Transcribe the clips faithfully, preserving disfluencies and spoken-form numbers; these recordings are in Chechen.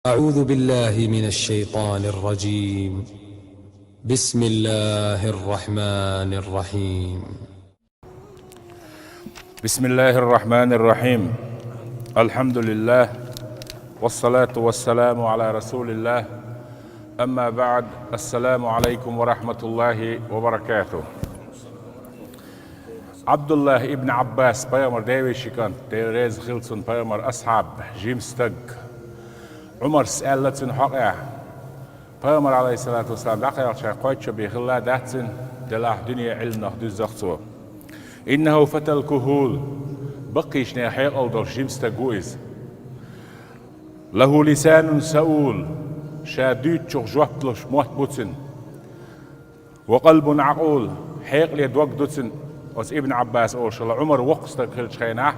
أعوذ بالله من الشيطان الرجيم. بسم الله الرحمن الرحيم. بسم الله الرحمن الرحيم. الحمد لله، والصلاة والسلام على رسول الله. أما بعد، السلام عليكم ورحمة الله وبركاته. Абдуллахь ибн Ӏаббас, пайхамар девеший кӀант, Дела реза хилла цунна, пайхамар асхьаб, жима стаг, Ӏумарс аьлла цуьнан хьокъехь. Пайхамар, алейхиссалату вассалам, дӀакхелхачхьайн кхойтта шо бен хилла дац цуьнан, делахь дуьне Ӏилманах дуьззах цо. «إنه فتى الكهول», баккхийчу нехан хьекъал долуш жима стаг ву иза. «له لسان سؤول», ша дуьйцучух жоп луш мотт бу цуьнан. «وقلب عقول», хьекъале дог ду цуьнан. Оцу Ибн Ӏаббас олуш хилла, Ӏумар воккха стаг хиллачу хенахь,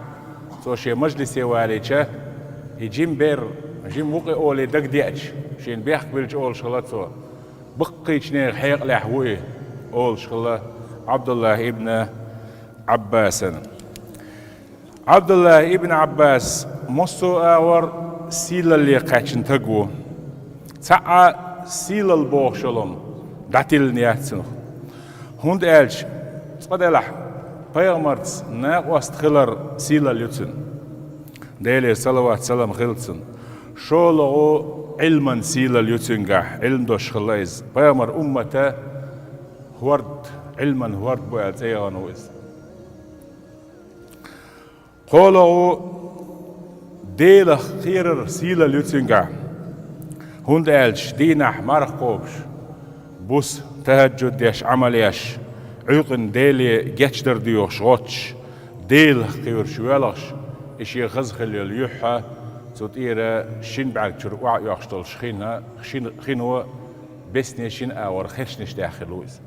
цо шен мажлисе валийча, и жима бер, жима ву-кх и олий дагадеача, шена бехк биллича олуш хилла цо, баккхийчу нехан хьекъалехь ву и, олуш хилла Абдуллахь ибн Ӏаббасана. Абдуллахь ибн Ӏаббас массо а агӀор сийлалле кхаьчна стаг ву. Цхьа а сийлалла бохуш йолу хӀума дӀатиллина яц цунах. ХӀунда аьлча, цкъа делахь, пайхамарца накъост хилар сийлалла ю цуьнан. Делера салават-салам хилла цунна. ШолгӀа Ӏилман сийлалла ю цуьнгахь, Ӏилма долуш хилла иза. Пайхамар уммата хӀорд, Ӏилман хӀорд бу аьлла цӀе яхана ву иза. КхоалгӀа ву Делах кхерар сийлалла ю цуьнгахь, хӀунда аьлча дийнахь марха кхобуш, буса тахӀаджуд деш, Ӏамал еш, Ӏуьйкъана Деле гечдар доьхуш гӀоттуш, Делах кхоьруш воьлхуш, и шен хаза хилла йолу юьхь а цу тӀера шина бӀаьрг чуьра охьаоьхуш долуш хин а, шина, хино бесне шина агӀор херчнаш даьхна хилла ву иза.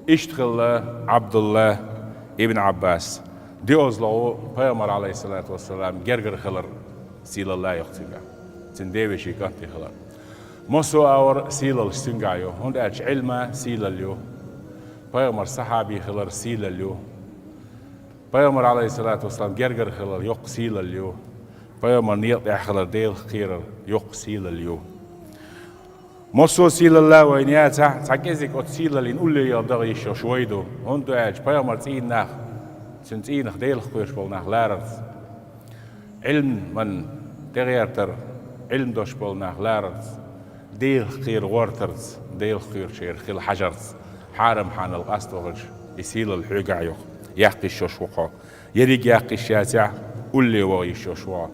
Иштта хилла Абдулла ибн Ӏаббас. ДиъазлагӀа ву пайхамар, алейхиссалату вассалам, гергара хилар сийлалла ю-кх цуьнгахь. Цуьнан девешин кӀант хилар. Массо а агӀор сийлаллаш цуьнгахь ю, хӀунда аьлча Ӏилма сийлалла ю. Пайхамар сахьаби хилар сийлалла ю. Пайхамар, алейхиссалату вассалам, гергара хилар йоккха сийлалла ю. Пайхамар некъа тӀехь хилар Делах кхерар йоккха сийлалла ю. Массо а сийлалла вайна яцахь, цхьа кӀезиг оцу сийлаллин улле яла даха йиш йолуш вай ду. ХӀунда аьлча пайхамар цӀийнах, цуьнан цӀийнах Делах кхоьруш болу нах ларарца, Ӏилман тӀегӀертар, Ӏилма долуш болу нах ларарца, Делах кхера гӀортарца, Делах кхоьручеран хила хьажарца, хьарам-хьанал къастор хилча, и сийлалла хьоьгахь ю-кх, яккха йиш йолуш ву-кх хьо. Ерриг яккха йиш яцахь, улле ваха йиш йолуш ву хьо.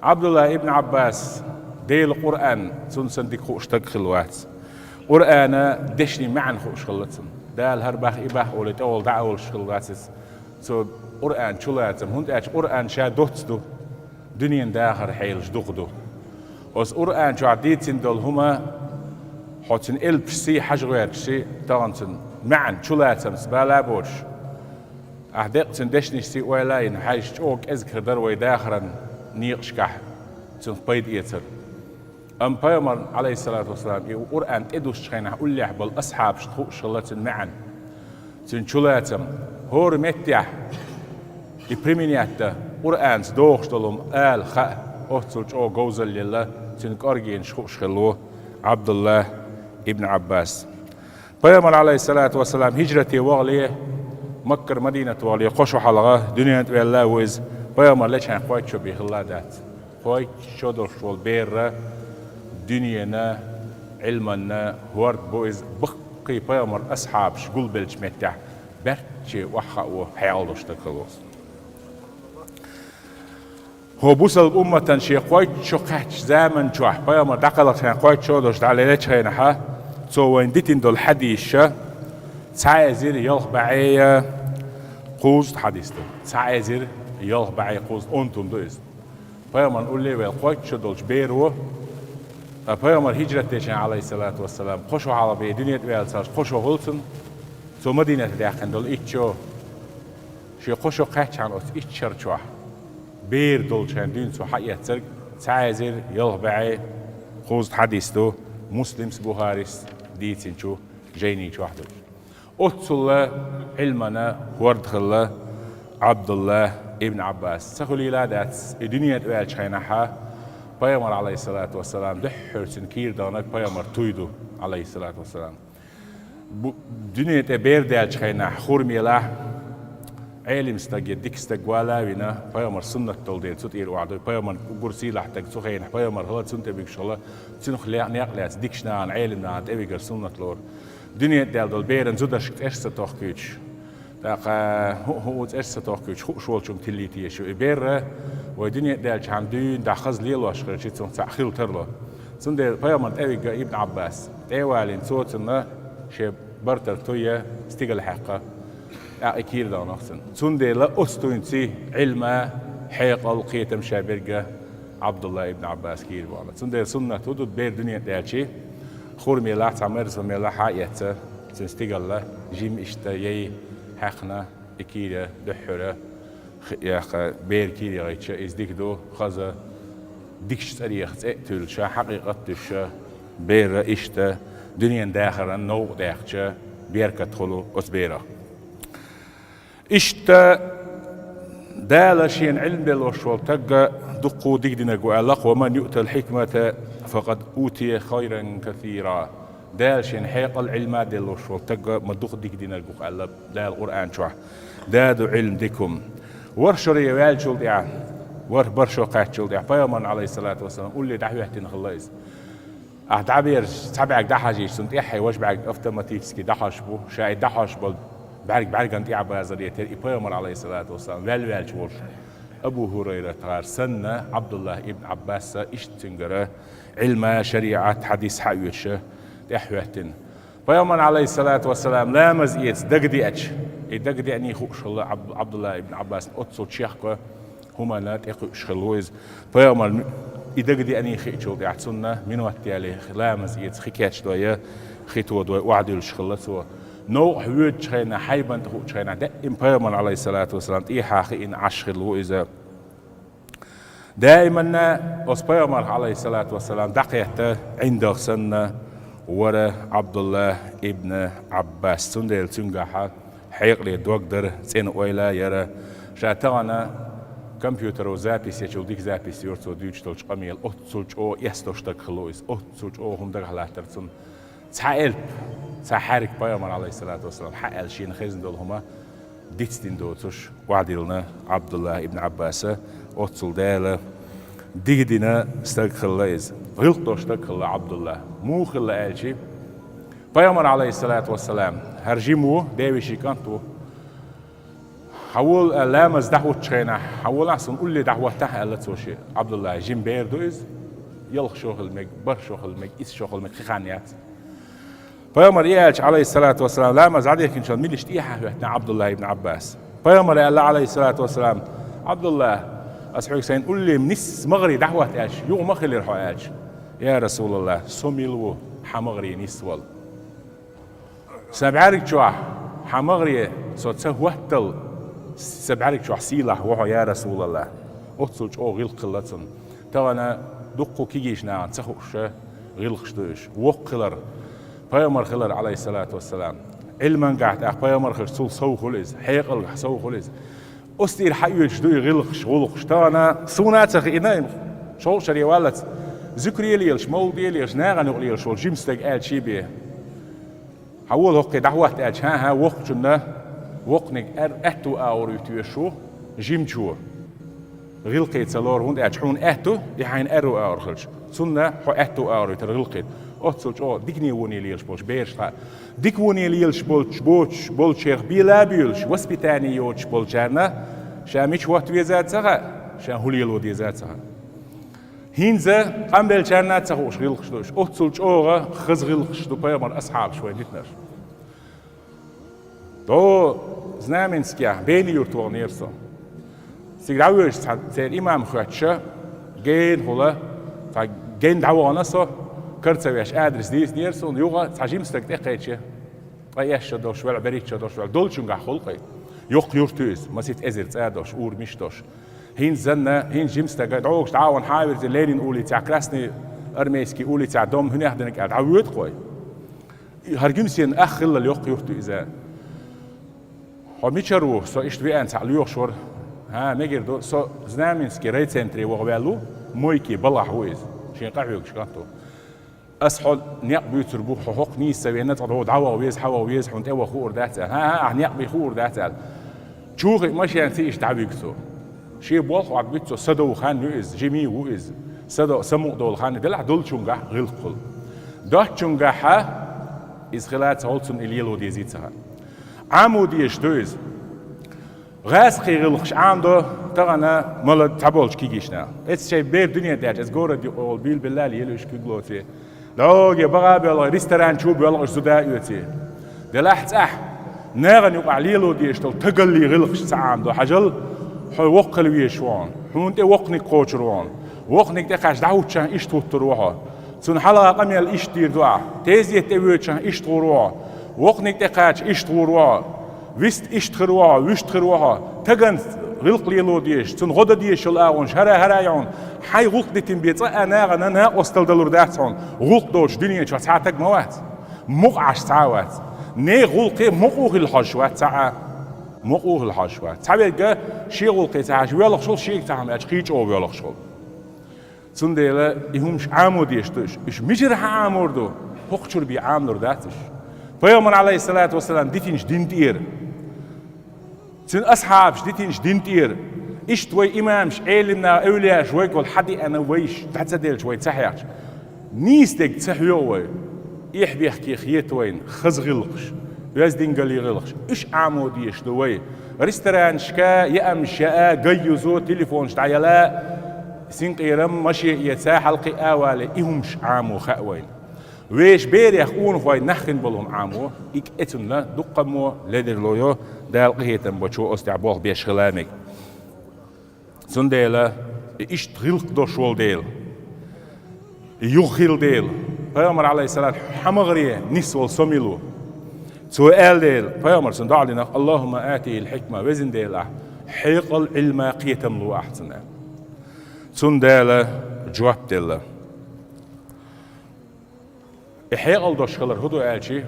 Абдулла ибн Ӏаббас, Делан Къуръан цунна санна дика хууш стаг хилла вац. Къуръана дешнийн маьӀна хууш хилла цунна. Дала хӀара боху, и боху олий, тӀехула дӀа а олуш хилла вац иза. Цо Къуръан чулацам, хӀунда аьлча Къуръан ша доцца ду, дуьненан дахаран хьелаш дукха ду. Оцу Къуръан чохь дийцина долу хӀума хьо цуьнан элпашций, хьажа гӀерташций, тахана цуьнан маьӀна чулацамца бала а боцуш, ахь деккъа цуьнан дешнашций ойла а йина хьаьжча, чӀогӀа кӀезиг хир дара вай дахаран некъашкахь цунах пайда эцар. Амма пайхамарна, алейхиссалату вассалам, и Къуръан тӀедуссучу хенахь уллехь болу асхьабашна хууш хилла цуьнан маьӀна, цуьнан чулацам. ХӀора меттехь и применять дан, Къуръанца догӀуш долу хӀума ала хаьа, оццул чӀогӀа говзалла елла, цуьнан кӀоргенаш хууш хилла ву Абдулла ибн Ӏаббас. Пайхамар, алейхиссалату вассалам, хӀижрате вахале, Маккара Мадинат вахале, кхо шо хьалха дуьнен тӀе ваьлла ву иза, пайхамар лечхьайн кхойтта шо бен хилла дац. Кхойтта шо долуш волу бер дуьненан Ӏилманан хӀорд бу иза, баккхий пайхамар асхьабаш гулбеллачу меттехь баьрчче охьахаа хьекъал долуш стаг хилла ву иза. ХӀо бусалба умматан шен кхойтта шо кхаьччу заман чохь, пайхамар дӀакхалхачхьайн кхойтта шо долуш дӀалелечхьайнахьа, цо вайна дитина долу хьадийсаша цхьа эзар ялх бӀе я кхузткъа хьадийс ду. Цхьа эзар ялх бӀе кхузткъа онтун ду иза. Пайхамарна улле а ваьлла кхойтта шо долчу беро, ткъа пайхамар хӀижрат дечхьайн, алейхиссалату вассалам, кхо шо хьалха бен дуьнен тӀе ваьлла царш кхо шо хуьлу цунна, цо Мадинате даьккхина долу итт шо. Шен кхо шо кхаьччхьана оцу итт шар чохь бер долчхьайн дуьйна цо хьаэцнарг цхьа эзар ялх бӀе кхузткъа хьадийс ду, Муслимс, Бухарис дийцинчу жайни чохь долуш. Оццул Ӏилманан хӀорд хилла Ӏабдулла ибн Ӏаббас. Ца хуьлийла а дац, и дуьнен тӀе ваьллачхьайнахьа, Пайхамар, Ӏалайхиссалату вассалам, дуьххьара цуьнан кийра даханарг пайхамар туй ду, Ӏалайхиссалату вассалам. Бу-, дуьне тӀе бер даьллачу хенахь, хӀурамелахь, Ӏелим стаг я дика стаг вала а вина, пайхамар суннат долу дела цу тӀера охьадуй. Пайхамарна уггар сийлахь стаг цу хенахь пайхамар хила, цунна тӀе вигаш хила, цунах ле-, некъ лаьцна дикачу нахана, Ӏелим нахана тӀе вигар суннат лора. Дуьне тӀе даьлла долу беран зударшка цӀераш ца тохкуьйтуш, тӀаккха хӀу-, хӀу-, цӀераш ца тохкуьйтуш, хууш волчунга тиллийта езаш ю. И бер вай дуьне тӀе даьллачхьана дуьйна дӀа хаза лелош хилча, цунах цхьаъ хила тарло. Цундела пайхамарна тӀе вигна Ибн Ӏаббас, тӀе а валийна, цо цунна шен бартара туй я стигала хьаькхна, тӀаккха и кийра даханарг цуьнан. Цундела оцу туйнций Ӏилма, хьекъал, кхетам ша берг Ӏабдулла ибн Ӏаббас кийра бахана. Цундела суннат хӀун ду, бер дуьне тӀе даьлча, хӀурамелахь, цхьа марза хӀурамелахь хьаэцна, цуьнан стигала жима иштта яй хьаькхна, и кийра дуьххьара, хи-, яха, бер кийра яхийтича, иза дика ду, хаза, дикачу цӀарех цӀе а туьллуш, хьакъикъат а туьйсуш, бер иштта дуьненан дахаран новкъа даьккхича, беркат хуьлу оцу берах. Иштта Дала шена Ӏилма деллош волу стагга дуккха дика динарг ву аьлла-кх: «Ва ман юътал хьикмата, факъад утия хайран касира». Дала шена хьекъал, Ӏилма деллош волу стагга ма дукха дика динарг ву-кх аьлла Дала Къуръан чохь. Да ду Ӏилма дика хӀума. ВорхӀ шаре ваьллачул тӀаьхьа, ворхӀ бархӀ шо кхаьчначул тӀаьхьа пайхамарна, Ӏалайхиссалату вассалам, улле дӀахӀоьттина хилла иза. Ахь дӀабераш цхьа бӀаьрг дӀахьажийча, цунна тӀаьххье важа бӀаьрг автоматически дӀахьош бу, ша и дӀахьош болу бӀаьрг бӀаьргана тӀаьхьабазар ян тера и пайхамар, Ӏалайхиссалату вассалам, ваьлла ваьллачу волуш. Абу ХӀурайратагӀар санна, Ӏабдуллахь ибн Ӏаббаса иштта цуьнгара Ӏилма, шариӀат, хьадис хьаоьцуша тӀаьхьахӀоьттина. Пайхамар, Ӏалайхиссалату вассалам, ламаз эца дагадеача, и дагадеаний хууш хилла Ӏабд-, Ӏабдуллахь ибн Ӏаббасна, оццул чехка хӀуманна тӀекхуьуш хилла ву иза. Пайхамар и дагадеаний хиъчул тӀаьхьа цунна минот яле ламаз эца хи кечдой, хи тодой охьадуьллуш хилла цо. Новкъахь воьдучу хенахь, хьайбан тӀе хуучу хенахь, даим пайхамарна, Ӏалайхиссалату вассалам, тӀехьа хиъна Ӏаш хилла ву иза. Даиманна оцу пайхамарх, Ӏалайхиссалату вассалам, дӀакхетта ӀиндагӀ санна вара Ӏабдуллахь ибн Ӏаббас. Цундела цуьнгахьа хьекъале дог дара, цӀена ойла а яра. Ша тахана компьютеро запись ечул дика запись йора цо дуьйцуш долчу къамелан. Оццул чӀогӀа эстош стаг хилла ву иза, оццул чӀогӀа хӀума дагахь латтара цунна. Цхьа элп, цхьа хьаьрк пайхамар, Ӏалайхиссалату вассалам, хьаьлла шена хезна долу хӀума дицдина доцуш охьадиллина Ӏабдуллахь ибн Ӏаббаса, оццул Дала дика дина стаг хилла иза. ГӀиллакх долу стаг хилла Ӏабдуллахь. Муха хилла аьлча, пайхамар, Ӏалайхиссалату вассалам, хӀара жима ву, девешин кӀант ву. Хьан волу, аьлла, ламаз дӀахӀуттучу хенахь, хьан волахь, суна улле дӀахӀоттахь, аьлла цо шен. Ӏабдуллахь, жима бер ду иза, ялх шо хила мега, бархӀ шо хила мега, исс шо хила мега, кхин хан яц. Пайхамар и аьлча, Ӏалайхиссалату вассалам, ламаз дӀадехкинчул милаш тӀехьа хӀоьттина Ӏабдуллахь ибн Ӏаббас. Пайхамар аьлла, Ӏалайхиссалату вассалам: «Ӏабдуллахь, ас хьоьга сайн улле нисса магӀаре дӀахӀотта аьлча, юха ма хилира хьо», аьлча: «Я Расулаллах, со мила ву хьан магӀаре нисвала?» Сан бӀаьрг чохь хьан магӀаре со ца хӀоттал, сан бӀаьрг чохь сийлахь ву хьо, я Расулаллах. Оццул чӀогӀа гӀиллакх хилла цунна. Тахана дуккха кегийчу нахана ца хууш гӀиллакхаш ду уьш. Воккха хилар, пайхамар хилар, Ӏалайхиссалату вассалам. Ӏилмангахь тӀаккха пайхамар хилча цул сов хуьлу иза, хьекъалгахь сов хуьлу иза. Оцу тӀера хьаоьцуш ду и гӀиллакхаш, гӀуллакхаш. Тахана суна а ца хиъна, шовзткъа шаре валлалц, зуькаре лелаш, мовлиде лелаш, нахана юкъа лелаш волу жима стаг аьлча бен. Хьан волу хӀокхе дӀахӀотта аьлча, хӀан-хӀа, воккхачунна, воккханиг ар-, аьтту агӀор вуьтуьйтуш ву жимачо. ГӀиллакхе ца лору, хӀунда аьлча хьуна аьтту, и хьайна аьрру агӀор хилча. Цунна хьо аьтту агӀор вуьтура гӀиллакхе. Оццул чӀогӀа дикане воне лелаш болчу бераш тӀе. Дика воне лелаш болчу, боцуш, болчех бела а буьйлуш, воспитание йоцуш болчарна, ша мича хӀотта веза а ца хаьа, ша хӀун лело деза а ца хаьа. ХӀинца къамбеллачарна а ца хууш гӀиллакхаш ду уьш. Оццул чӀогӀа хаза гӀиллакхаш ду пайхамар асхьабаш вайн дитинарш. ДӀо Знаменскехь Бени-Юрт ваханера со. Цига дӀавоьжуш цхьа церан имам хоьттуш, гена хуьлу, цхьа гена дӀавахана со, кара ца веш адрес дийцинера суна, юха цхьа жима стаг тӀекхечи. Ткъа эшша долуш ваьлла, берхӀитта шо долуш ваьлла, долчуьнгахь хуьлу-кх и. Йоккха юрт ю иза, масийтта эзар цӀа долуш, урамаш долуш. ХӀинца занна, хӀинца жима стага, дӀогуш дӀа а вахана, хьан а вирзина, Ленин улицехь, Красный Армейский улицехь дом хӀунех динарг аьлла, дӀавоьду-кх вай. ХӀара Гуьмсен ах хиллал йоккха юрт ю иза. Хьо мичара ву? Со иштта веана цхьаъ лоьхуш вара. ХӀа, мегар ду, со Знаменский райцентре ваха ваьлла ву. Мойке балахь ву иза, шен къахьоьгуш кӀант ву. Ас хьо некъ буьйцур бу, хьо хӀокху нийса ца вена, цкъа дӀаваха веза, хьаваха веза, хьуна тӀеваха хуур дац аьлла. ХӀан-хӀа, ахь некъ бен хуур дац аьлла. Чу хиъна машенца иштта дӀавига цо. Шен болх а буьйцу цо, садовха хан ю иза, жимий ву иза. Садо-, самукъадовла хан ю, делахь долчунгахь гӀиллакх хуьлу. Доцчунгахьа иза хила ца волу, цунна и лело дезий ца хаьа. Ӏамо дезаш ду иза. ГӀазкхийн гӀиллакхаш Ӏамадо тахана мала цхьаболчу кегийчу наха. Эцу шайн бер дуьне даьлча, эцу город юкъа волу буьйлабелла лело уьш куьг лоций. ДӀогӀе баха а боьлхий, ресторан чу боьлхуш зуда а оьций. Делахь цӀахь, нахана юкъахь лело дезаш долу тагаллин гӀиллакхаш ца Ӏамадо хьажал, хьо воккха хила везаш ву хьуна. Хьуна тӀе воккханиг кхочур ву хьуна. Воккханиг тӀекхачча дӀахӀуттучохь иштта хӀуттур ву хьо. Цунна хьалха къамел иштта дийр ду ахь. Тезета тӀе воьдучохь иштта гӀур ву хьо. Воккханиг тӀекхача иштта гӀур ву хьо. Вист иштта хир ву хьо, вуьшта хир ву хьо. Тагана гӀиллакх лело дезаш, цунна гӀо дан дезаш йолу агӀонаш хӀара-хӀара а ю хьуна. Хьайн гӀуллакх дитина бен цкъа а нахана накъосталла далур дац хьуна. ГӀуллакх доцуш дуьне чохь цхьа а таг ма вац. Мукъа Ӏаш цхьа а вац. Нехан гӀуллакхе мукъа а хила хьожуш вац цхьа а. Мукъа а хила хьожуш вац. Цхьаверг шен гӀуллакхе ца хьажа воьлхуш волу, шега ца хьажа аьлча кхин чӀогӀа воьлхуш волу. Цундела и хӀумаш Ӏамо дезаш ду уьш. Уьш мичара хьан Ӏамор ду? ХӀокху чуьра бен Ӏамалур дац уьш. Пайхамар, Ӏалайхиссалату вассалам, дитинчу дин тӀера, цуьнан асхьабаш дитинчу дин тӀера, иштта вай имамаш, Ӏелам наха, эвлияаш вайга волу хьан деана вайша дӀа ца делча, вай ца хьехча, нийса дерг ца хьоьгӀу вай. Эхь-бехке хета вайна хаза гӀиллакхаш, оьздангаллин гӀиллакхаш. Уьш Ӏамо дезаш ду вай. Ресторанашка, яамаш яа, гай юзо, телефонаш дӀаяла, синкъерам, машен эца, хьалакхиа а вале, и хӀумаш Ӏамо хаьа вайна. Вешан берех, къонахойн нах хин болу хӀума Ӏамо, и кӀе цунна дуккха а мо ледарло йо, Дала къинхетам бечо оцу тӀехь болх беш хила мега. Цундела и иштта гӀиллакх долуш волу дела, и юха хилла дела, Пайхамар, Ӏалайхиссалам, хьан магӀаре нисволу со мила ву? Цо аьлла дела, Пайхамар цунна доӀа динарх: «Аллахумма атихил хьикма», везан Дела, ахь хьекъал, Ӏилма, кхетам ло ахь цунна. Цундела жоп делла. И хьекъал долуш хилар хӀун ду аьлча,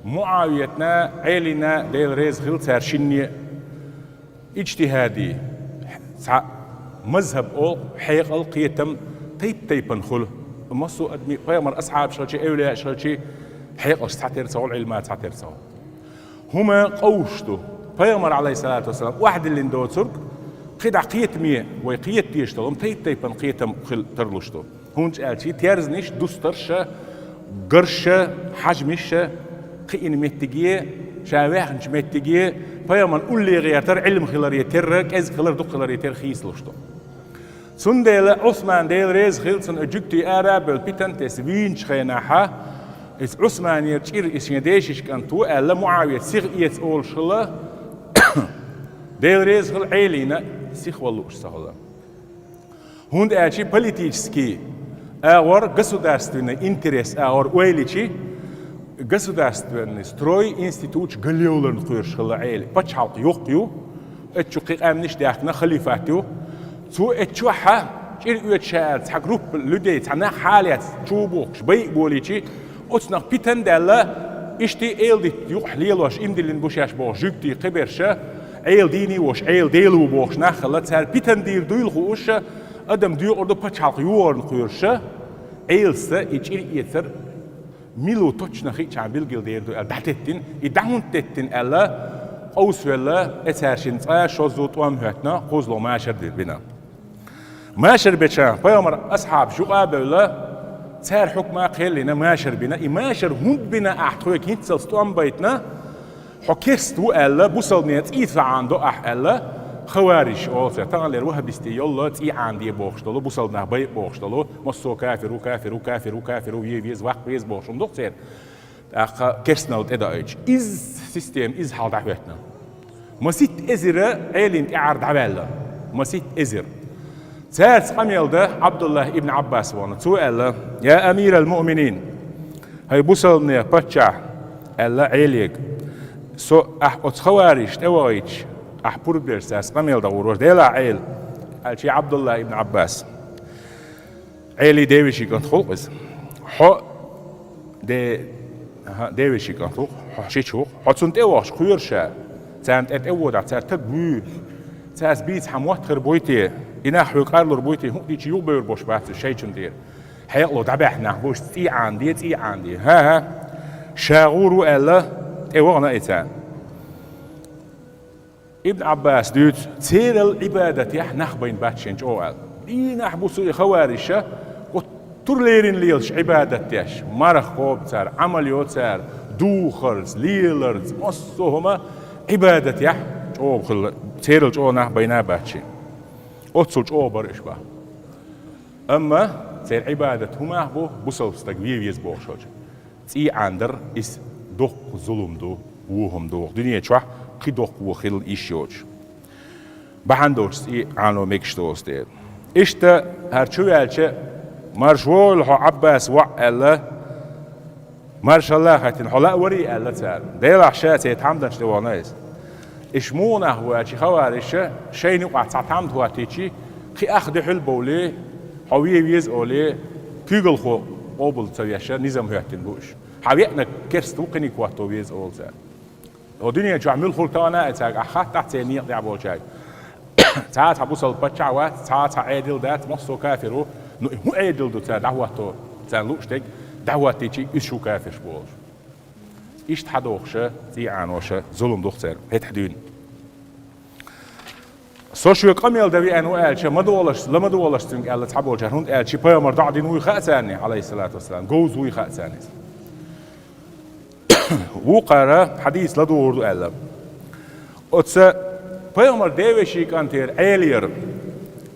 МуӀавиятна, Ӏелина, Дела реза хила цара шинне а, иджтихади, цхьа мазхӀаб олу, хьекъал, кхетам тайп-тайпана хуьлу. Массо а адамийн, пайхамар асхьабаш хилча, эвлияаш хилча, хьекъалш цхьатера ца хуьлу, Ӏилма цхьатера ца хуьлу. ХӀума къовсуш ду. Пайхамар, Ӏалайхиссалату вассалам, охьадиллина доцург, кхидӀа кхетаме, вай кхета дезаш долу, амма тайп-тайпана кхетам хила тарлуш ду. ХӀунда аьлча терзанаш, дустарш а, гарш а, хьаьжмаш а, кхиъна меттиге, ша ваьхначу меттиге, пайхамарна улле гӀертар, Ӏилма хиларе терра, кӀезиг хилар, дукха хиларе терра хийцалуш ду. Цундела Ӏусман, Дела реза хила цунна, жуьгтий ара а бевлла, питана тесна вийначу хенахьа, иза Ӏусманера чӀир, иза шен дешичу кӀант ву аьлла, МуӀавия сиха эца олуш хилла, Дела реза хила, Ӏелина сиха вала лууш ца хилла. ХӀунда аьлча политический агӀор, государственный интерес агӀор ойла йича, государственный строй, институташ галъевларна кхоьруш хилла Ӏели. Пачхьалкх йоккха ю, эцчу кхин къаьмнаш даьхкина, халифат ю. Цо эцчохьа чӀир оьцуш аьлла, цхьа группа людей, цхьа нах хьалаэцна чу бухкуш, байъа болийча, оцу нах питана даьлла, иштта эладитта юкъахь лелош, иман диллина бу шаьш бохуш, жуьгтий, кхиберша, Ӏела дийне а вош, Ӏела Дела ву бохуш нах хилла, цара питана дийр дуйла хууш, адам доькъур ду пачхьалкх йогӀарна кхоьруша, Ӏелаца и чӀир эцар мила ву точно хиъчахьана билгал дер ду аьлла, дӀатеттина, и дӀа хӀунда теттина аьлла, къовсавелла, эцаршинна цкъа шозза тӀом хӀоьттина, кхузло машар дир бина. Машар беча, пайхамар асхьабаш юкъа а бевлла, цара хьукма а кхел йина, машар бина. И машар хӀунда бина ахь, тхоьга хӀинццалц тӀом байтина, хьо керста ву аьлла, бусалбане цӀий ца Ӏанадо ахь аьлла, хаварижаш олу цара. Таханлера ваххабистий йолла, цӀий Ӏанаде бохуш долу, бусалба нах байъа бохуш долу, массо а кафир ву, кафир ву, кафир ву, кафир ву, ве веза, ваккха веза бохуш хӀума ду-кх церан. ТӀаккха керстанал тӀедоуьйтуш, изза система, изза хьал дӀахӀоьттина. Маситта эзира Ӏелин тӀаьхьара дӀаваьлла. Маситта эзира. Цаьрца къамел дан Ӏабдуллахь ибн Ӏаббас вахана. Цо аьлла: «Я амирал муъминин, хӀай бусалбане паччахь», аьлла Ӏелига. «Со ахь оцу хаварижаш тӀевахийтуш, ахь пурба беш цаьрца къамел дан гӀур вара, делахь, Ӏела», аьлча Ӏабдуллахь ибн Ӏаббас. Ӏели девешин кӀант хуьлу-кх иза. Хьо де-, аха, девешин кӀант ву-кх, хьо шича ву-кх. Хьо цунна тӀе а вахча, кхоьру ша. Царна тӀе тӀе а водахь, цара таг вуьйр. Цаьрца бийца хьан мотт хир буй те? И нах хьоьга къарлур буй те, хӀуъ дийчи юхабевр бош бац уж шайчун тӀера. Хьекъало дӀабаьхьа нах бу уж, цӀий Ӏана де, цӀий Ӏана де. ХӀа-хӀа, ша гӀур ву аьлла, тӀе вахана а и царна. Ибн Ӏаббас дуьйцу, церал Ӏибадатехь нах байна бац шен чӀогӀа аьлла. Дийнахь бу цу и хавариша, оттур лерина лелаш Ӏибадат деш, марха кхобу цара, Ӏамал йо цара, духарца, леларца, массо а хӀума Ӏибадатехь чӀогӀа хилла, церал чӀогӀа нах байна а бац шен. Оццул чӀогӀа бара уьш баха. Амма церан Ӏибадат хӀумах бу, бусалба стаг вен веза бохуш хилча. ЦӀий Ӏандар, иза доккха зулам ду, вон хӀума ду, дуьне чохь кхин доккха вон хилла йиш йоцуш. Бахьана долчу цӀий Ӏано мегаш долу стера. Иштта хӀара чу ваьлча, марш вогӀийла хьо, Ӏаббас воӀ, аьлла, маршалла а хаьттина, хьо лаа варий аьлла цара. Делахь ша церан тхьамданаш тӀе вахана иза. Иштта муха нах ву аьлча, хавариша шайна юкъахь цхьа тхьамда хӀоттийчи, кхин ах дуьхьал бовлий, хьо вен веза олий, куьйгалхо къобал ца веш, низам хӀоьттина бу уьш. Хьан веанарг керста ву, кхиниг хӀотто веза олу цара. Хьо дуьне чохь муьлхха тахана а цаьрга ахь хаттахь церан некъа тӀехь болчаьрга. Цхьа а цхьа бусалба паччахь вац, цхьа а цхьа Ӏедал дац, массо а кафир ву, ну, хӀун Ӏедал ду цара дӀахӀотто, царна лууш дерг дӀахӀоттийчи, уьш шу кафирш бу олуш. Иштта хьадохуша, цӀий Ӏаноша, зулам ду-кх церан, хӀетахь дуьйна. Со шоьга къамел дан веана ву аьлча, ма долаш, ла ма долаш цуьнга аьлла цхьаболчара, хӀунда аьлча пайхамар доӀа дина вуй хаьа царна, Ӏалайхиссалату вассалам, говза вуй хаьа царна иза. Вукхара хьадийца ладугӀур ду аьлла. Оцу пайхамар девешин кӀантера Ӏелера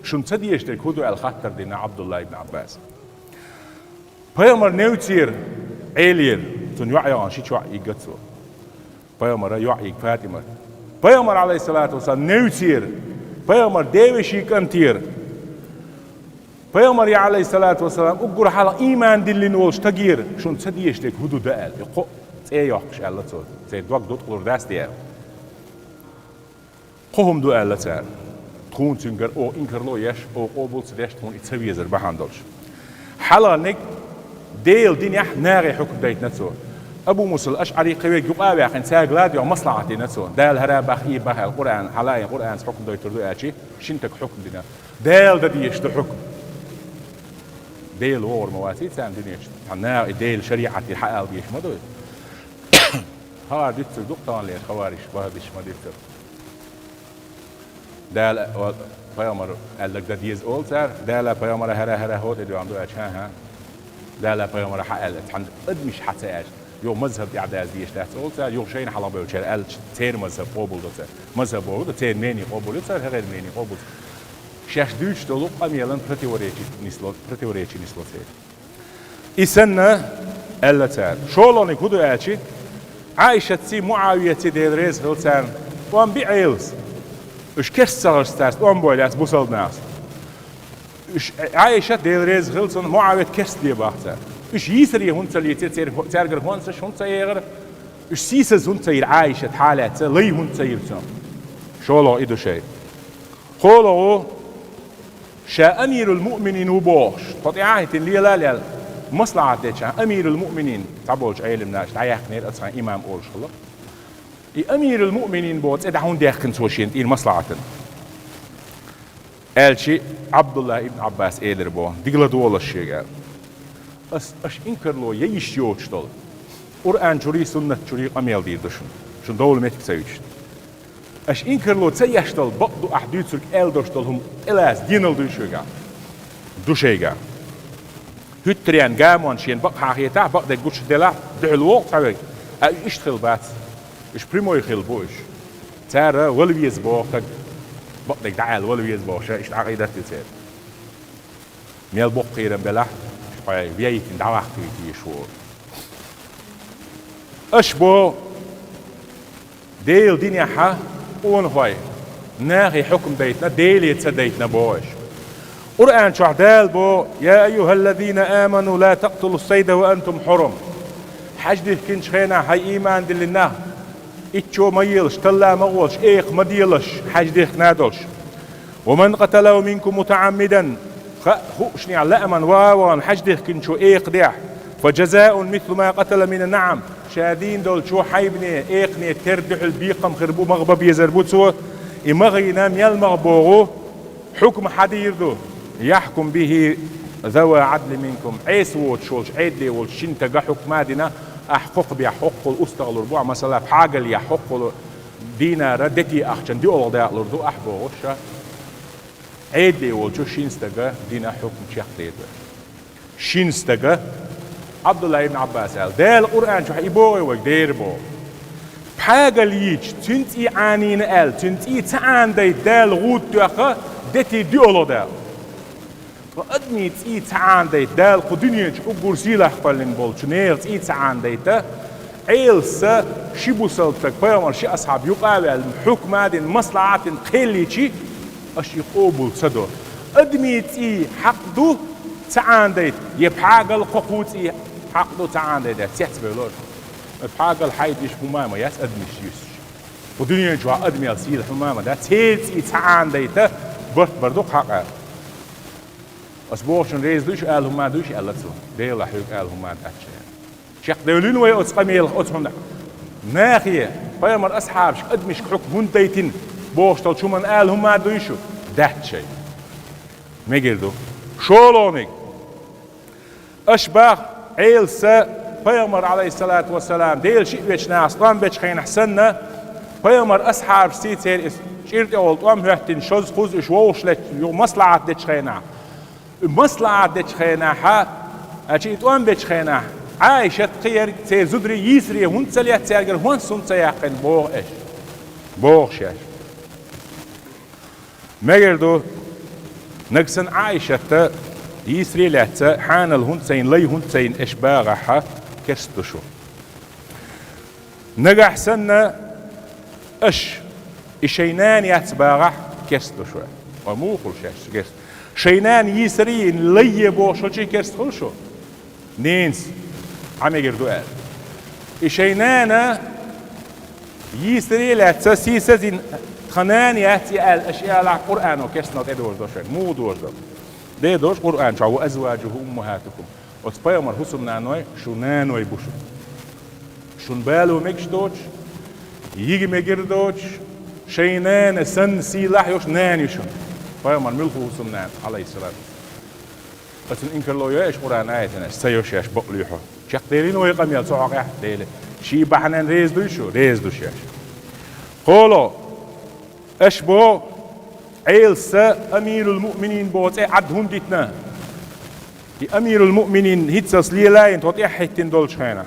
шуна ца дезаш дерг хӀун ду аьлла хаттар дина Ӏабдулла ибн Ӏаббас. Пайхамар невцера Ӏелера, цунна йоӀ яхана ши чоӀ йигга цо. Пайхамара йоӀ йигга ФатӀимат. Пайхамар, Ӏалайхиссалату вассалам, невцера, пайхамар девешин кӀантера. Пайхамаре, Ӏалайхиссалату вассалам, уггар хьалха ийман диллина волчу стагера шуна ца дезаш дерг хӀун ду дан аьлла, и кхоъ цӀе йоккхуш аьлла цо, церан дог дуткъалур дац де аьлла. Кхо хӀума ду аьлла цара. Тхуна цуьнгара оха инкарло а еш, оха къобал а ца деш, тхуна и ца везар бахьана долуш. Хьалхарниг Делан динехь нахе хьукм дайтина цо. Абу Мусал АшӀари кхин верг юкъа а ваьккхина, цаьрга ладоьгӀна маслахьат дина цо. Дала хӀара баха, и баха аьлла, Къуръан, хьалаайна Къуръанца хьукм дойтур ду аьлчи, шина стага хьукм дина. Дала дан дезаш ду хьукм. Дела вогӀур ма ваций царна дуьнен чу. Цхьа наха и Делан шариӀат дира хьаала дезаш ма ду иза. ХӀара дуьйцург ду-кх тахана лераш, хавариш, вахӀабиш ма дицара. Дала ва пайхамар аьлларг дан деза олу цара, Дала пайхамара хӀара, хӀара хӀо тӀедоьгӀна ду аьлча, хӀан-хӀа. Дала пайхамара хьааьлла, цхьана адамаш хьа ца аьлча, юха мазхӀаб тӀехь даза дезаш дац олу цара, юха шайна хьалха бевлчара аьлча, церан мазхӀаб къобал до цара. МазхӀаб бохург ду, церан мнение къобал ю цара, хӀокхеран мнение къобал ду. Шаьш дуьйцуш долу къамелан противоречи нисло, противоречи нисло церан. И санна, аьлла цара, шолгӀаниг хӀун ду аьлчи, Ӏайшатций, МуӀавияцций, Дела реза хила царна, тӀом би Ӏелас. Уьш керста ца хилча цаьрца тӀом бойла яц бусалба нахаца. Уьш Ӏайшат, Дела реза хила цунна, МуӀавият керста де баха цара. Уьш йийсаре хӀунда ца лецира, цер-, цаьргара хӀонсаш хӀунда ца эгӀира, уьш сийсаза хӀунда ца йира Ӏайшат хьалаьцна, лай хӀунда ца йира цунна. ШолгӀа и ду шайн. КхоалгӀа, ша амирул-муъминин ву бохуш, тхо тӀаьхьахӀиттина лела а лела, маслахьат дечахьана, амирул-муъминин цхьаболчу Ӏелимнаша дӀаяьккхинера, аса хьайн имам олуш хилла. И амирул-муъминин боху цӀе дӀа хӀунда яьккхина цо шена тӀера маслахьатана? Аьлчи, Ӏабдулла ибн Ӏаббас элира боху, дика ладогӀалаш шега. Ас аша инкарло ян йиш йоцуш долу Къуръан чурий, суннат чурий къамел дийр ду шуна, шуна довла меттиг ца вуьтуш. Аша инкарло ца еш долу, бакъ ду ахь дуьйцург аьлла долуш долу хӀума тӀелаца денал дуй шуьга? Ду шайга. ХӀуьттаренна гамонна шена бакъ хьан хетахь, бакъдерг гучуделахь, дуьхьал вогӀу цхьаверг. А уьш иштта хила бац. Уьш прямой хила бу уьш. Цара вала веза боху стаг, бакъдерг дӀа аьлла вала веза боху, ша иштта Ӏакъидат ду церан. Мел боккха кхерам белахь, шпай вейтина дӀавахкийта езаш ву. Аша бо Делан динехьа къонахой, нахе хьукам дайтина, Деле ца дайтина бо аша. Къуръан чохь Дала бо: «Я айюхаллазина аману, ла такътулу сайда ва антум хьурум». Хьаьж дихкинчу хенахь, хьайн ийман диллина нах, итчо ма елаш, талла ма гӀолаш, экха ма делаш, хьаьж дихкина долуш. «Ва ман къаталаху минкум мутаӀаммидан», ха-, хуушнехь лааман ван а ван хьаьж дихкинчо экхадехь, «фа жазаун мислу ма къатала мина наӀам», ша дийна долчо хьайбане, экхане тера дуьхьал бекхам хир бу, магӀа бан безар бу цо, и магӀина мел магӀа богӀу, Хьукм хьадийр ду: «يحكم به ذوى عدل منكم». Ӏеса воцуш волчу, Ӏедале волчу шина стага хьукма а дина, ахь кхокхабехь хӀоккхул устагӀалур бу, ахь, масала, пхьагаллехь хӀоккхул динара дети ахчан диъалгӀа дакъалур ду ахь бохуш ша. Ӏедале волчу шина стага дина хьукм чекхдер ду. Шина стага, Ӏабдулла ибн Ӏаббас аьлла, Дала Къуръан чохь и боху вайга, дера боху. Пхьагал йийча, цуьнан цӀий Ӏанийна аьлла, цуьнан цӀий ца Ӏанадайта Дала гӀуда тоьхна, дети диъалгӀа дакъа. Ткъа адамийн цӀий ца Ӏанадайта Дала кху дуьнен чу уггар сийлахь кхоьллина болчу нехан цӀий ца Ӏанадайта, Ӏелас ши бусалба стаг, пайхамар ши асхьаб юкъа а ваьлла, хьукма а дина, маслахьат а дина кхел йича, аша и къобал ца до. Адамийн цӀий хьакъ ду ца Ӏанадайта, я пхьагал кхокху цӀий хьакъ ду ца Ӏанадайта, цецбевлла аша. Пхьагал хьайдеш хӀума а ма яц адамаш юьсуш. Кху дуьнен чохь адамел сийлахь хӀума а ма дац, церан цӀий ца Ӏанадайта барт бар ду-кх хьакъ. Ас бохучун реза дуй шу, ала хӀума дуй шу аьлла цо. Дела, хьоьга ала хӀума дац ша. Чекхдевллина вай оцу къамелах, оцу хӀуманах. Нахе, пайхамар асхьабашка, адамашка хьукм хӀунда дайтина бохуш долчу хӀуманна ала хӀума дуй шу? Дац шайн. Мегар ду. ШолгӀаниг. Аша баха, Ӏелас пайхамар, Ӏалайхиссалату вассалам, Делан шиъ вечу нахаца тӀом бечу хенахь санна, пайхамар асхьабашций церан иза чӀир тӀехула тӀом хӀоьттина, шозза-кхузза уьш вовшах летта, юха маслахьат дечу хенахь. Маслахьат дечу хенахьа, аьлча и тӀом бечу хенахь, Ӏайшат кхиерг церан зударий йийсаре хӀунда ца летта, цаьргара хӀонс хӀунда ца яьккхина боху аша? Боху шаьш. Мегар ду, нагахь санна Ӏайшатта йийсаре лаьцна, хьанал хӀунда ца йина, лай хӀунда ца йина аша багӀахьа, керста ду шу. Нагахь санна аша и шайн нана яц багӀахь, керста ду шу. Ва муха хуьлу шаьш керста? Шайн нана йийсаре йина, лай е бохуш хилчий керста хуьлу шу? Ненас, Ӏа мегар ду аьлла. И шайн нана йийсаре лаьцна, сийсаз йина, тхан нана яц и аьлла, аша и алахь, Къуръано керстанал тӀедожадо шайн. Муха дожадо? Де дожу Къуръан чохь: «Ва азваджуху уммахатукум». Оцу пайхамар хӀусамнаной шун наной бу шуна. Шуна бало мегаш доцуш, йига мегар доцуш, шайн нана санна сийлахь йолуш нана ю шуна. Пайхамар муьлхха хӀусамнана, Ӏалайхиссалату. Ацун инкарло йой аша Къуръан аятанаш, ца йо шаьш бакълуьйхьо. Чекхдеррина вай къамел цу хьокъехь, Дела. Ший бахьанан реза дуй шу? Реза ду шаьш. КхоалгӀа, аша боху, Ӏелас Амирул-Муъминин боху цӀе Ӏад хӀунда дитина? И Амирул-Муъминин хӀинццалц лелайна тхо тӀаьхьахӀиттина долчу хенахь.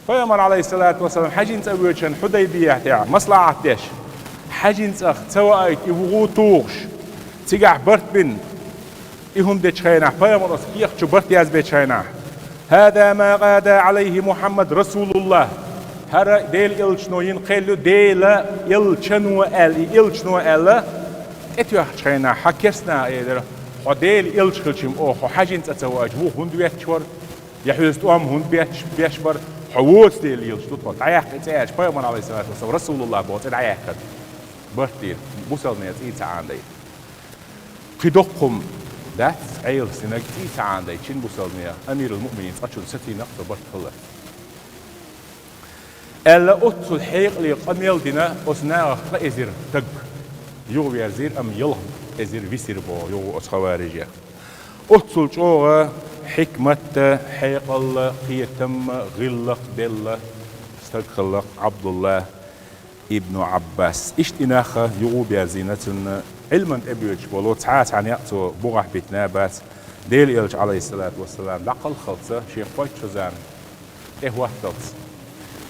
Пайхамар, Ӏалайхиссалату вассалам, хьаьжин цӀа воьдучу хенахь Хьудайбияхь тӀехь маслахьат деш, хьаьжин цӀах ца ваийта и вугӀу тухуш, цигахь барт бина, и хӀума дечу хенахь, пайхамар оцу кехат чу барт язбечу хенахь: «ХӀаза ма къада Ӏалайхи Мухьаммад Расулуллах». ХӀара Делан элчано йина кхел ю, Делан элчано аьлла, и элчано аьлла, тӀетоьхчу хенахь, хьан керстанаха элира: «Хьо Делан элча хилча-м, оха хьо хьаьжин цӀа ца ваийта вуха хӀунда ветташ вара? Я хьоьца тӀом хӀунда бетташ, беш бара? Хьо воцу Делан элча ду тхо, дӀаяккха и цӀе», аьлча, пайхамар, Ӏалайхиссалату вассалам, Расулуллах боху цӀе дӀаяьккхина. Барт дийра, бусалба нехан цӀий ца Ӏанадайта. Кхин доккха хӀума дац Ӏелас динарг цӀий ца Ӏанадайта шина бусалба нехан, Амирул-Муъминин цкъачунна сацийнарг цо барт хиларца. Аьлла, оццул хьекъале къамел дина оцу нахах ткъа эзар стаг. Юхаверзийра, амма ялх эзар висира боху юха оцу хаварижех. Оццул чӀогӀа хьикмат а, хьекъал а, кхетам а, гӀиллакх а делла стаг хилла-кх Ӏабдулла ибн Ӏаббас. Иштта и нах юха а берзийна цунна, Ӏилман тӀебоьдуш болу цхьа а цхьа некъ цо бухахь битина а бац, Делан элча, Ӏалайхиссалату вассалам, дӀакхалххалца шен кхойтта шо зама тӀехӀотталц.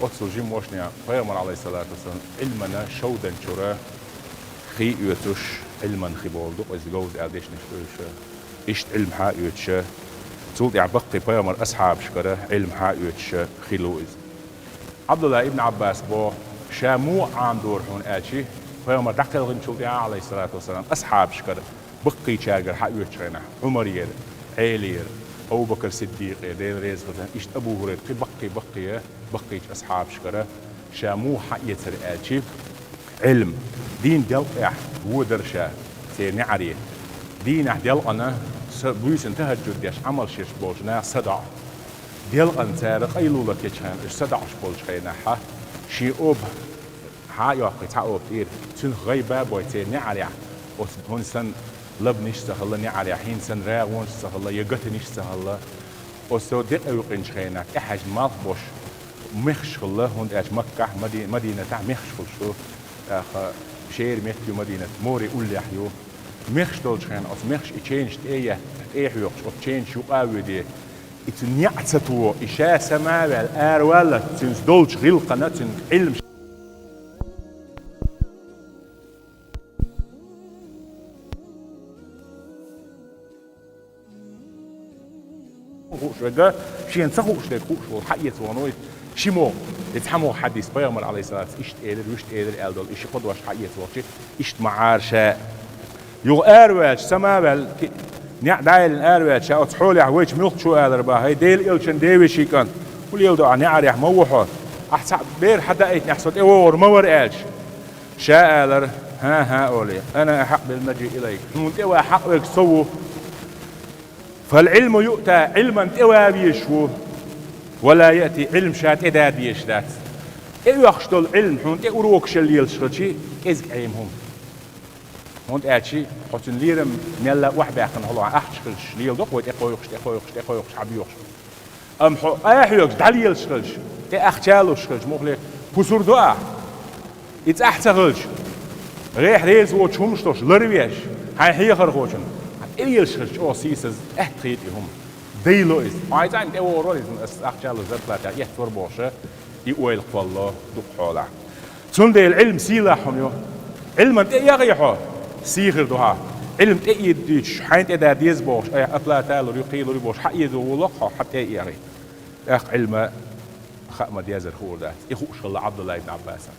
Оццул жима мощная пайхамар, Ӏалайхиссалату вассалам, Ӏилмана шовданчура хи оьцуш, Ӏилман хи бохург ду-кх иза, говза аьлла дешнаш оьцуша, иштта Ӏилма хьа а оьцуша, цул тӀаьхьа баккхий пайхамар асхьабашкара Ӏилма хьа а оьцуша хи лу иза. Ӏабдулла ибн Ӏаббас боху, ша муха Ӏамадора хьуна аьлча, пайхамар дӀакхелхинчул тӀаьхьа, Ӏалайхиссалату вассалам, асхьабашкара баккхийчаьргара хьаоьцучу хенахь, Ӏумарера, Ӏелера, Абу-Бакр Сиддикъера, Дела реза хилча, иштта Абу ХӀурайра, кхин баккхий-баккхий, баккхийчу асхьабашкара ша муха хьаэцара аьлча, Ӏилма, дийнан делкъехь воьдура ша церан неӀаре. Дийнахь делкъана са-, буьйсанна тахӀаджуд деш, Ӏамалш еш болчу наха садаӀа. Делкъана цара къайлула кечхьана, уьш садаӀаш болчу хенахьа, шен оба хьа а йоккхий цхьа оба тӀера, цуьнах гӀайба а бой церан неӀарехь, оцу хӀун санна, Лабнаш ца хилла неӀарехь, хӀинца санна рагӀонаш ца хилла, я гатанаш ца хилла. Оцу декъа юкъинчу хенахь тӀехьаьжна малх бош мехаш хилла, хӀунда аьлча Маккахь, Мади-, Мадинатахь мехаш хуьлуш ду. ТӀаккха шера метта ю Мадинат, море уллехь ю. Мехаш долчу хенахь оцу мехаш и ченаш тӀе а етта, тӀе а хьоькхуш, оцу ченаш юкъа а воьдий, и цуьнан неӀ ца тоху, и ша сама а ваьлла, араваллалц цуьнца долчу гӀиллакхана цуьнан Ӏилма хууш верг, шена ца хууш дерг хууш волу хьаэца вахана ву иза. Ши могӀа, и цхьа могӀа хьадис, пайхамар, Ӏалайхиссалату, иштта элира, вуьшта элира аьлла долу и ши кхо дош хьаэца вахча, иштта ма Ӏара ша. Юха араваьлча, сама а ваьлла, ки-, неӀ дӀаяьллина араваьлча, ша оцу хьолехь вайчу муьлххачо алар бан, хӀай, Делан элчан девешин кӀант, хӀун леладо ахь, неӀарехь ма ву хьо? Ахь цхьаъ бер хьадаийтинехь со тӀевогӀур ма вара аьлча. Ша алара: «ХӀан-хӀа», — олий, «ана ахьакъу бил мажиъ илайк». Хьуна тӀе ван хьакъ верг со ву. «Фал Ӏилму юъта», Ӏилман тӀе ван везаш ву. «Ва ла яъти», Ӏилма ша тӀе дан дезаш дац. ТӀеоьхуш долу Ӏилма хьуна тӀе урокаш лелаш хилчи, кӀезиг Ӏема хӀума. ХӀунда аьлча хьо цуьнан лерам мелла а охьабаьккхина хьо лохьа ахча хилча, леладо-кх вай тӀекхойкхуш, тӀекхойкхуш, тӀекхойкхуш, хьабоьхуш. Амма хьо а хьоьгуш, дӀалелаш хилча, тӀе ахча а луш хилча, муххале, пусар до ахь. И цӀахь ца хилча, гӀехь реза воцуш хӀумаш долуш, ларвеш, хьайн хьехархочун, хьан тӀелелаш хилча, чӀогӀа сийсаза, аьттехьа и хӀума. Дайло иза. Хьайн цӀахь тӀевогӀур вара иза, ас ахча а луш, зарплата эцна вара бохуш, и ойла кхоллало дукха хьолахь. Цундела Ӏилма сийлахь хӀума ю. Ӏилман тӀе а яхий хьо, сий хир ду хьан. Ӏилма тӀе а дуьйцуш, хьайна тӀе дан деза бохуш, айхьа оплата а лур ю, кхин а лур ю бохуш, хьан эзо вулло хьо, хьан тӀе а яхий. ТӀаккха Ӏилма хаа ма дезара хуур дац. И хууш хилла Ӏабдулла ибн Ӏаббаса.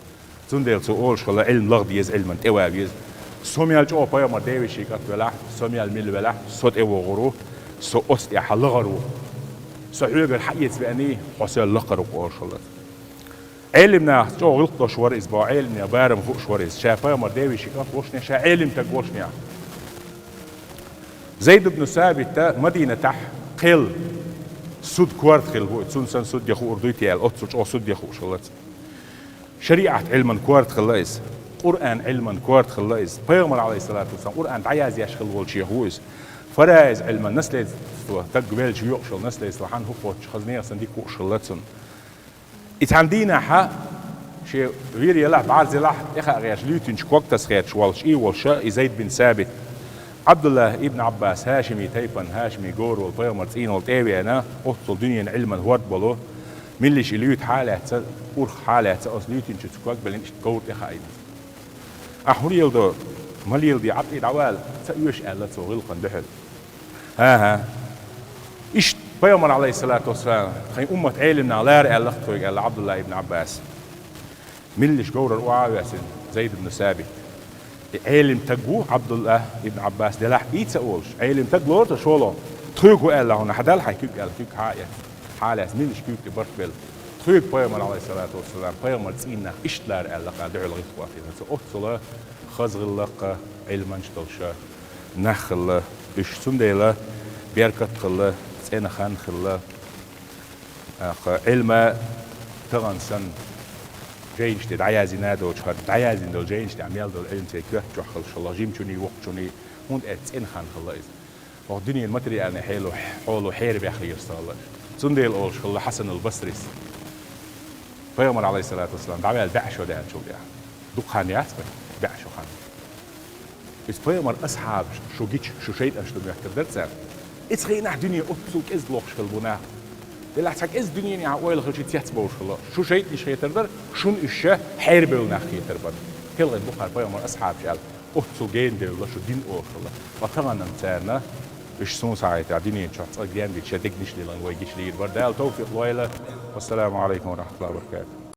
Цундела цо олуш хилла, Ӏилма лаха деза, Ӏилман тӀе ван веза. Со мел чӀогӀа пайхамар девешин кӀант велахь, со мел милла велахь, со тӀе вогӀур ву, со оцу тӀехь лахар ву. Со хьоьгара хьаэца веаний, хьо соьл лакхара ву-кх, олуш хилла. Ӏелим нахаца чӀогӀа гӀиллакх долуш вара иза боху, Ӏелимнех барам хууш вара иза. Ша пайхамар девешин кӀант волушшехь, ша Ӏелим стаг волушшехь. Зайд ибн Сабита Мадинатахь кхел суд корта хилла ву, цунна санна суд ян хуур дуй те аьлла, оццул чӀогӀа суд ян хууш хилла иза. ШариӀат Ӏилман корта хилла иза, Къуръан Ӏилман корта хилла иза. Пайхамар, Ӏалайхиссалату вассалам, Къуръан дӀаязъеш хилла волчех ву иза. Фараиз Ӏилман, наследство, стаг велча йоькъуш йолу наследство, хьанна хӀун кхоччуш, хаза нехан санна дика хууш хилла цунна. И цхьана дийнахьа шен вир елахь, бӀарз елахь, тӀехаа гӀерташ, луьйтинчу ког таса гӀерташ волуш, и волуш, и Зайд бин Сабит, Ӏабдуллах ибн Ӏаббас, хӀашимий тайпан, хӀашимий гора волу пайхамар цӀийнал тӀе а веана, оццул дуьненан Ӏилман хӀорд болу, милла иша и луьйта хьалаьцна, урх хьалаьцна, оцу луьйтинчуьца ког беллина, иштта говра тӀе хаийна. Ахь хӀун леладо? Ма леладе, Ӏад тӀе дӀавала, ца оьшу аьлла цо гӀиллакхана дуьхьал. ХӀан-хӀа. Иштта пайхамар, Ӏалайхиссалату вассалам, тхайн уммат Ӏелимнах лара аьлла-кх тхоьга, аьлла Ӏабдулла ибн Ӏаббас. Милла иша говрара охьа а воьссина, Зайд ибн Сабит. И Ӏелим стаг ву Ӏабдулла ибн Ӏаббас делахь а, и ца олуш, Ӏелим стаг лоруш ву шолгӀа. Тхоьга хӀун аьлла хьуна, хьан дала хьайн куьг аьлла, куьг хьа а эцна, хьалаьцна, милла иша куьйга тӀе барт белла. Тхоьга пайхамар, Ӏалайхиссалату вассалам, пайхамар цӀийннах иштта лара аьлла-кх дуьхьал гӀиллакх хӀоттийна. Цо оццул хаза гӀиллакх, Ӏилманчаш долуш нах хилла уьш. Цундела беркат хилла, цӀена хан хилла. ТӀаккха Ӏилма тахана санна жайнаш тӀе дӀаяздина а доцуш, хӀара дӀаяздина долу жайнаш тӀехь мел долу Ӏилма церан коьрта чохь хилла, шалла жимачунний, воккхачунний, хӀунда аьлча цӀена хан хилла иза. Оха дуьненан материальный хьело, хьоло хьерабехлера стаг хилла. Цундела олуш хилла Хьасанул Басрис, пайхамар, Ӏалайхиссалату вассалам, дӀаваьлла бӀе шо даьллачул тӀаьхьа. Дукха хан яц вай, бӀе шо хан. Иза пайхамар асхьабаш шу гича, шу шайтӀанаш ду моьттур дара царна. Оцу хенахь дуьне оццул кӀезиг лохуш хилла бу нах. Делахь цхьа кӀезиг дуьненахь ойла хилча цецбовлуш хилла. Шу шайтӀанаш хетар дара, шуна уьш ша хьерабевлла нах хетар бара. Хелхина бу хӀара пайхамар асхьабаш аьлла. Оццул гена девлла шу дин олуш хилла. Ткъа тахана-м царна уьш суна схьахетарехь дуьнен чохь цкъа генбича шайн дегнаш лелийна вай гича лийр бара. Дала тавфикъ лойла. Вассаламу Ӏалайкум ва рахматуллахи ва баракатух.